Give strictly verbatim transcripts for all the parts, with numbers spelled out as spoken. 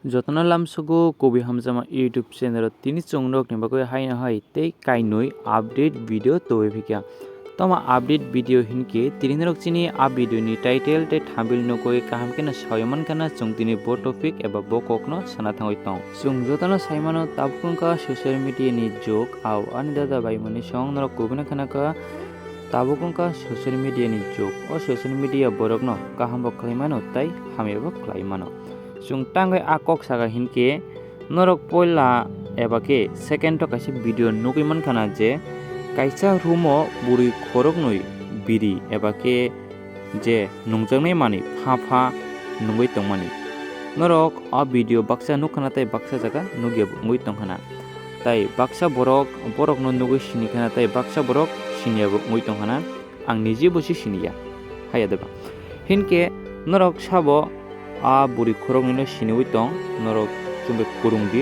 Jotono lamsogo Kubi Hamjama YouTube channel o tini chwng rokni bagwi haino hai tei kainwi update video tubui phikha. Toma update video hinkhe tini norok chini a video ni title tei thumbnail nugwi kaham kheno sawi mankha na chwng tini bo topic eba bo kokno sana thangwi tong. Chwng jotono sai mano tabuk wngkha social media ni jug, au ani dada bai mani song norok kubui no khana kha tabuk wngkha social media ni jug. O social media borokno kaham bo khlai mano tei hamya bo khlai mano. Chwng tangwi a kok saka hinkhe norok poila eba khe second o kaisa video nugwi mankha na je kaisa room o bwrwi khoroknwi biri eba khe je nungjaknai manwi pha pha nungwi tongmani. Norok o video baksa nukha na tei baksa jaga nukya bo wngwi tongkha na. Tai baksa borok borokno nugwi sini kha na tei baksa borok siniya bo wngwi tongkha na. Ang nije bo se siniya. Haya deba. Hinkhe norok sabo a bwrwi khoroknwino siniwi tong, norok chumbai kwrwng di.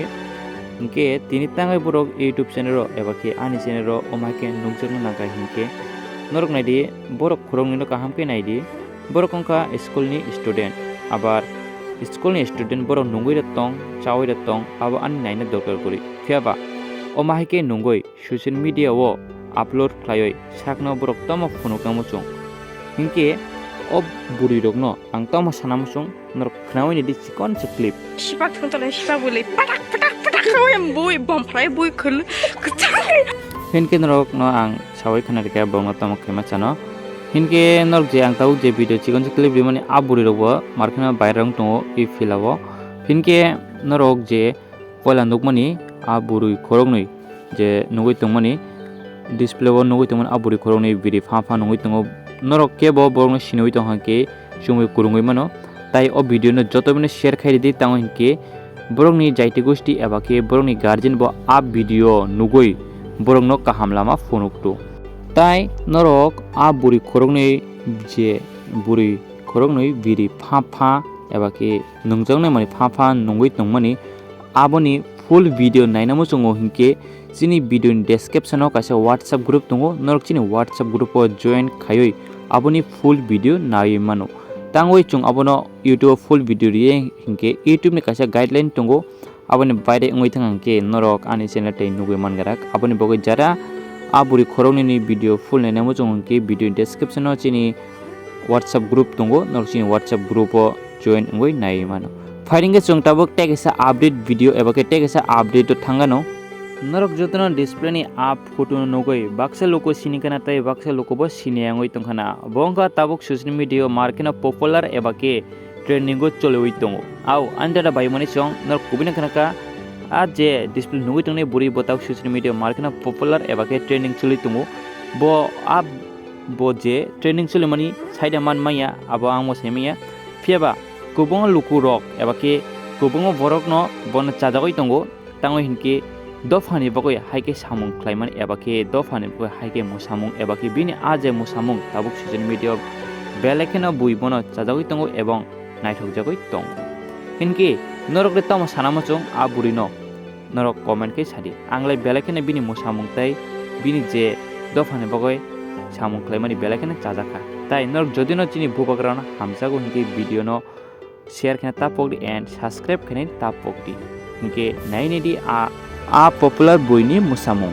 Hinkhe tini tangwi borok YouTube channel o eba khe ani channel o omo hai khe nukjakna nangkha hinkhe norok naidi borok khoroknwino kaham khe naidi. Borok wngkha school ni student, abar school ni student borok nungwi rok tong, chawi rok tong, abo ani naina dorkar kwrwi. Phiya ba omo hai khe nungwi social media o upload khlaiwi sakno borok tamo phunukna muchung. Hinkhe o bwrwi rokno ang tamo sana muchung, norok khnawi naidi chikon se clip. Sipak thung tole sipak bwlwi patak patak patak khawi bui bom phlai bui khul kwchang. Hinkhe norokno ang sawi khna rikha borokno tamo khaima chano. Hinkhe norok je ang tabuk je video chikon se clip rimani a bwrwi rokbo markheno bairang tongo i phila o. Hinkhe norok je poila nukmani a bwrwi khoroknwi je nugwi tongmani display o nugwi tongmani a bwrwi khoroknwi biri pha pha nugwi tongo. Norok kebo borokno siniwi tongkha khe chumui kwrwngwi mano. Tai o video no joto bini share khai ridi tango hinkhe borokni jaiti gosti eba khe borokni guardian bo a video nugwi borokno kaham lama phunuktu. Tai norok a bwrwi khoroknwi je bwrwi khoroknwi biri pha pha eba khe nungjaknai manwi pha pha nungwi tongmani aboni full video naina muchungo hinkhe chini video ni description o kaisa WhatsApp group tongo, norok chini WhatsApp group o join khaiwi aboni full video naiwi mano. Tangwi chwng abono YouTube o full video riye hinkhe YouTube ni kaisa guideline tongo, aboni baire wngwi thang hinkhe norok ani channel tei nugwi mangarak. Aboni bagwi jara a bwrwi khoroknwi ni video full naina muchungo hinkhe video ni description o chini WhatsApp group tongo, norok chini WhatsApp group o join wngwi naiwi mano. Phai ringkhe chwng tabuk tei kaisa update video eba khe tei kaisa update o thangano. Norok jotono display ni a photo no nugwi baksa luku sini khana tei baksa luku bo sini wngwi tongkhana. Bo wngkha tabuk social media o markheno popular eba khe trending o choliwi tongo. Au ani dada bai mani song norok kubui no khana kha a je display nugwi tongnai bwrwi bo tabuk social media o markheno popular eba khe trending choli tongo. Bo a bo je trending solimani side man manya abo ang bo sai manya. Phiya ba kwbangma luku rok eba khe kwbangma borok no bono chajagwi tongo, tangwi hinkhe dophani bagwi hai khe samung khlaimani eba khe dophani bagwi hai khe mwsamung eba khe bini a je mwsamung tabuk social media o belai kheno bui bono chajagwi tongo ebong naithokjagwi tongo. Hinkhe norok de tamo sana muchung a bwrwi no? Norok comment khe sadi. Ang lai belai kheno bini mwsamung tei bini je dophani bagwi samung khlaimani belai kheno chajakha. Tai norok jodi no chini bubagrano hamjago hinkhe video no share kheno ta pokdi and subscribe kheno ta pokdi. Hinkhe nainidi a, a popular buini mwsamung.